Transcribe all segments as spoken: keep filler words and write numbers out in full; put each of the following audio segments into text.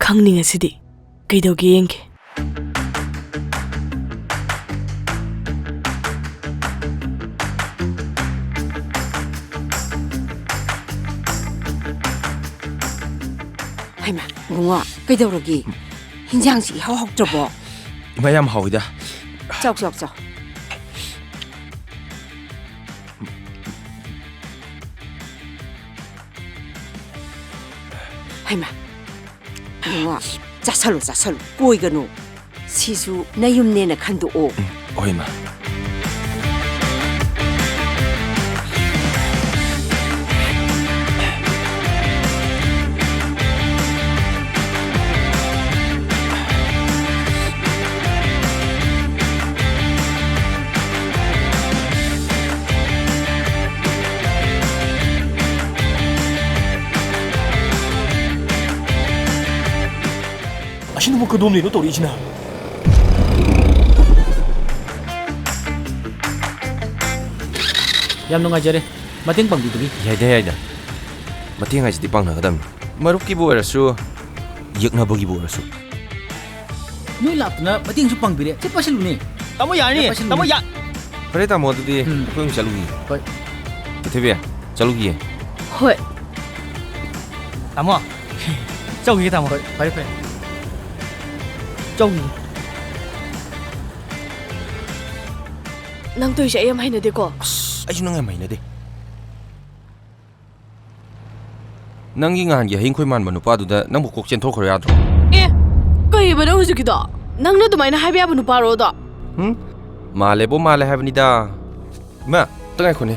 ꯈꯪꯅꯤꯡꯉꯁꯤꯗꯤ꯫ ꯀꯩꯗꯧꯒꯦ ꯌꯦꯡꯒꯦ꯫ ꯍꯩꯃꯥ, ꯏꯕꯨꯡꯉꯣ, ꯀꯩꯗꯧꯔꯒꯦ? ꯍꯤꯟꯖꯥꯡꯁꯤ ꯏꯍꯥꯎ ꯍꯥꯎꯇ꯭ꯔꯕꯣ? ꯏꯃꯥ, ꯌꯥꯝ ꯍꯥꯎꯋꯤꯗ꯫ ꯆꯥꯎ, ꯆꯥꯎ, ꯆꯥꯎ꯫ ꯍꯩꯃꯥ, ꯏꯕꯨꯡꯉꯣ, ꯆꯥꯁꯜꯂꯨ, ꯆꯥꯁꯜꯂꯨ, ꯀꯣꯏꯒꯅꯨ꯫ ꯁꯤꯁꯨ ꯅꯌꯨꯝꯅꯦꯅ ꯈꯟꯗꯣꯛꯑꯣ꯫ ꯎꯝ, ꯍꯣꯏ, ꯏꯃꯥ꯫ ꯑꯁꯤꯅꯕꯨ ꯀꯗꯣꯝꯗꯩꯅꯣ ꯇꯧꯔꯛꯏꯁꯤꯅ? ꯌꯥꯝ ꯅꯨꯡꯉꯥꯏꯖꯔꯦ ꯃꯇꯦꯡ ꯄꯥꯡꯕꯤꯕꯒꯤ꯫ ꯌꯥꯏꯗ, ꯌꯥꯏꯗ꯫ ꯃꯇꯦꯡ ꯍꯥꯏꯁꯤꯗꯤ ꯄꯥꯡꯅꯒꯗꯕꯅꯤ꯫ ꯃꯔꯨꯞꯀꯤꯕꯨ ꯑꯣꯏꯔꯁꯨ, ꯌꯦꯛꯅꯕꯒꯤꯕꯨ ꯑꯣꯏꯔꯁꯨ꯫ ꯅꯣꯏ ꯂꯥꯛꯇꯅ ꯃꯇꯦꯡꯁꯨ ꯄꯥꯡꯕꯤꯔꯦ꯫ ꯁꯤ ꯄꯥꯏꯁꯤꯜꯂꯨꯅꯦ꯫ ꯇꯥꯃꯣ, ꯌꯥꯔꯅꯤ꯫ ꯁꯤ ꯄꯥꯏꯁꯤꯜꯂꯨꯅꯦ꯫ ꯇꯥꯃꯣ, ꯌꯥ-, ꯐꯔꯦ, ꯇꯥꯃꯣ, ꯑꯗꯨꯗꯤ ꯎꯝ꯫ ꯑꯩꯈꯣꯏ ꯑꯃꯨꯛ ꯆꯠꯂꯨꯈꯤꯒꯦ꯫ ꯍꯣꯏ꯫ ꯄ꯭ꯔꯤꯊꯤꯕꯤ, ꯆꯠꯂꯨꯈꯤꯒꯦ꯫ ꯍꯣꯏ꯫ ꯇꯥꯃꯣ, ꯆꯧꯈꯤꯒꯦ, ꯇꯥꯃꯣ꯫ ꯍꯣꯏ, ꯐꯔꯦ, ꯐꯔꯦ꯫ ꯆꯧꯈꯤꯒꯦ꯫ ꯅꯪ ꯇꯧꯔꯤꯁꯦ ꯑꯩ ꯌꯥꯝ ꯍꯩꯅꯗꯦꯀꯣ꯫ ꯑꯁ, ꯑꯩꯁꯨ ꯅꯪ ꯌꯥꯝ ꯍꯩꯅꯗꯦ꯫ ꯅꯪꯒꯤ ꯅꯍꯥꯟꯒꯤ ꯍꯌꯤꯡ ꯈꯣꯏ ꯃꯥꯟꯕ ꯅꯨꯄꯥꯗꯨꯗ ꯅꯪꯕꯨ ꯀꯣꯛ ꯆꯦꯟꯊꯣꯛꯈ꯭ꯔꯣ ꯌꯥꯗ꯭ꯔꯣ? ꯑꯦ, ꯀꯩꯕ ꯅꯪ ꯍꯧꯖꯤꯛꯀꯤꯗꯣ? ꯅꯪꯅ ꯑꯗꯨꯃꯥꯏꯅ ꯍꯥꯏꯕ ꯌꯥꯕ ꯅꯨꯄꯥꯔꯣ ꯑꯗꯣ? ꯍꯨꯝ? ꯃꯥꯜꯂꯦꯕꯣ, ꯃꯥꯜꯂꯦ ꯍꯥꯏꯕꯅꯤꯗ꯫ ꯏꯃꯥ, ꯑꯝꯇ ꯉꯥꯏꯈꯣꯅꯦ꯫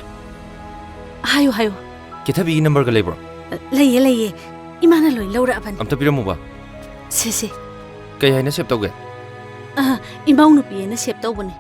ꯍꯥꯏꯌꯨ, ꯍꯥꯏꯌꯨ꯫ ꯀꯦꯊꯕꯤꯒꯤ ꯅꯝꯕꯔꯒ ꯂꯩꯕ꯭ꯔꯣ? ꯂꯩꯌꯦ, ꯂꯩꯌꯦ꯫ ꯏꯃꯥꯅ ꯂꯣꯏ ꯂꯧꯔꯛꯑꯕꯅꯤ꯫ ꯑꯝꯇ ꯄꯤꯔꯝꯃꯨꯕ꯫ ꯁꯦ, ꯁꯦ꯫ ꯀꯩ ꯍꯥꯏꯅ ꯁꯦꯚ ꯇꯧꯒꯦ? ꯑ, ꯏꯃꯧ ꯅꯨꯄꯤ ꯍꯥꯏꯅ ꯁꯦꯚ ꯇꯧꯕꯅꯦ꯫